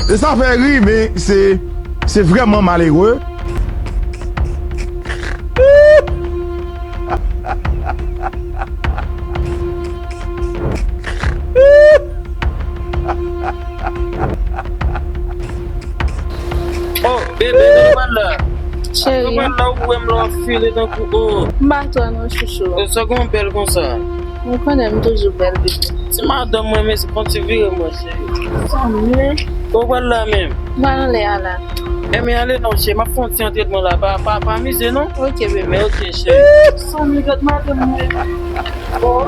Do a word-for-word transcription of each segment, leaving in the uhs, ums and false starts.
E sa fè ri, men se, se vrèman malere. Oh, bebe, nou pral la. Cheri. Nou pral la, ou wè m la w ap file tankou, oh. M pa twò non, chouchou. Oh, sa gon bèl konsa. Ou konnen m toujou bèl, bebe. Ti madanm mwen, men se konn ti vire mwen, cheri. Sanble. Ou pral la menm? M pral anlè a la. Enben, ale non, cheri, m ap fè yon ti antrenman la. Pa, pa, pa mize non. Ok, bebe. Ok, cheri. Sanble, gad madanm mwen. Bon.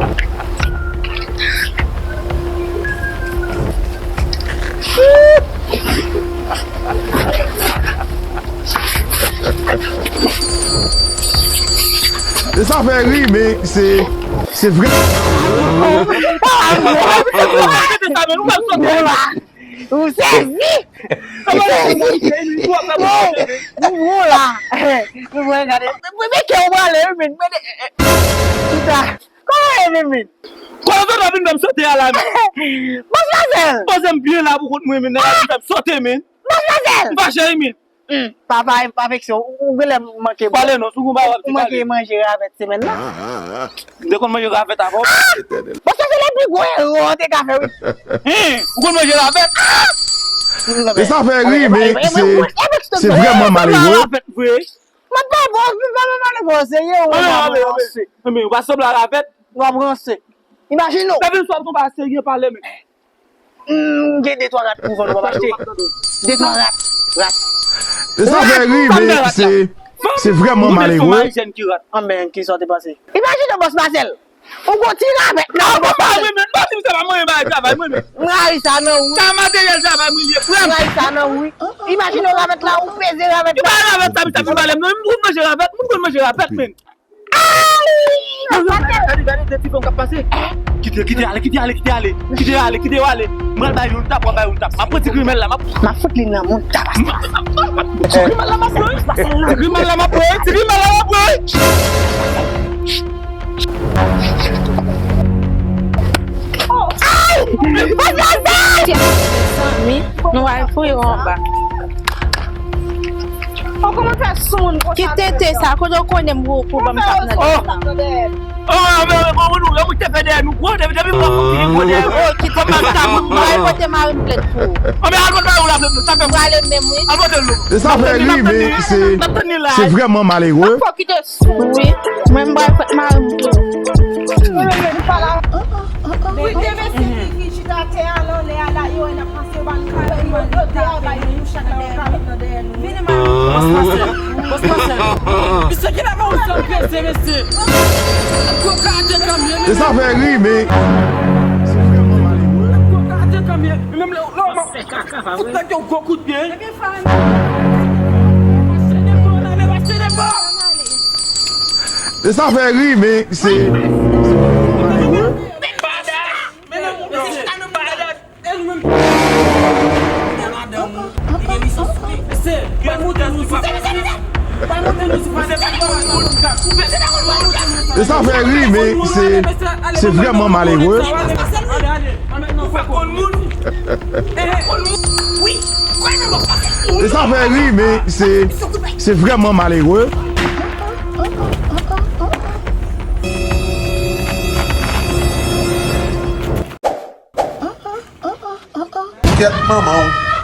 E sa fè ri, men se, se vrè. Ou sezi! Ou sezi! Ou bon la! Ou bon, gade. Men kè ou prale, wi, men, men, puta. Kòman e, men, men? Kòman w vin fè m sote a la, men? Bòs Mazel! Poze m byen la pou kont mwen, men, nèg la vin fè m sote, men. Bòs Mazel! M fache, wi, men. Hmm, pa, pa, pa vekse, ou, ou genlè manke. Pale non, si w gon bagay w ap di, pale. Ou manke manje ravèt semèn nan. M te konn manje ravèt avan w. Bòs Mazel, se le pi gwo erè w te ka fè, wi. Hen, ou konn manje ravèt? E sa fè ri, men se, se vrèman malere. Ravèt vre. Mwen pa bon, mwen pa bon, mwen pa bon, serye, ou pa bon, serye. Men ou pa sanble a ravèt. W ap ranse. Imajine w. Lè vin sòt konpa serye pale, men. Hmm, gen de twa rat pou vann, w ap achte. De twa rat, rat. E sa fè ri, men se, se vrèman malere. Anben, kisa w te panse? Imajine w, Bòs Mazel. Ou gon ti ravèt nan. Non, papa, mwen menm, pa di m sa pa mwen, bay travay mwen menm. M rayi sa nan ou. Sa materyèl travay mwen ye, frè m. M rayi sa nan ou, wi. Imajine w ravèt la, ou peze ravèt la. Ki bay ravèt sa, misye ap pale m non. M konn manje ravèt, m konn manje ravèt, men. Gade, gade, de ti fanm k ap pase. Kite, kite ale, kite ale, kite ale. Kite ale, kite yo ale. M pral bay youn tap, w ap bay youn tap. M ap pran ti grimèl la, m ap. M ap fout li nan moun tabas. Ti grimèl la, m ap pran. Ti grimèl la, m ap pran. Ti grimèl la, m ap pran. Ay! Bòs Mazel! Mezanmi, nou al fouye anba. Oh, kòman fè sou moun konsa? Ki tete sa? Kote w konnen m gwo kou ban m tap nan dèyè? Oh, men, men, bon, bon, nou, yon moun te fè dèyè nou gwo, depi, depi m wè fòk ki gen gwo dèyè nou. Oh, ki tete sa? Mwen al pote mari m plent pou ou. Oh, men al pote mari w la plent nou, sa fè m. Mwen ale menm, wi. Al pote l non. E sa fè ri, men se, se vrèman malere. Fòk ki te sou, wi. Mwen m pral fèt mari m pou ou. Wi, te mesye ki, ki chita atè a, lan lè a la, yo wè n ap pase, yo ba n kalòt, yo, yo te a ba yo, nou chak la, yon kalòt nan dèyè nou. Vini, mari. Bòs Mazel, bòs Mazel. Misye ki la ba ou san peze, mesye. Gwo kate kanmye, men. E sa fè ri, men. Gwo kate kanmye. Menm lè, lè, fout nèg yo gwo kout pye. Ebyen, frè, men. Pase devan, men pase devan. E sa fè ri, men se. Bada! Men non, mesye, chita nan bada! E nou menm. Madanm ou, li gen lisans sou li. Mesye, pa moute nou sou. Pa moute nou sou. E sa fè ri, men se, se vrèman malere. Ale, ale, ale. Ou fè konn moun. E sa fè ri, men se, se vrèman malere. Kèt manman w.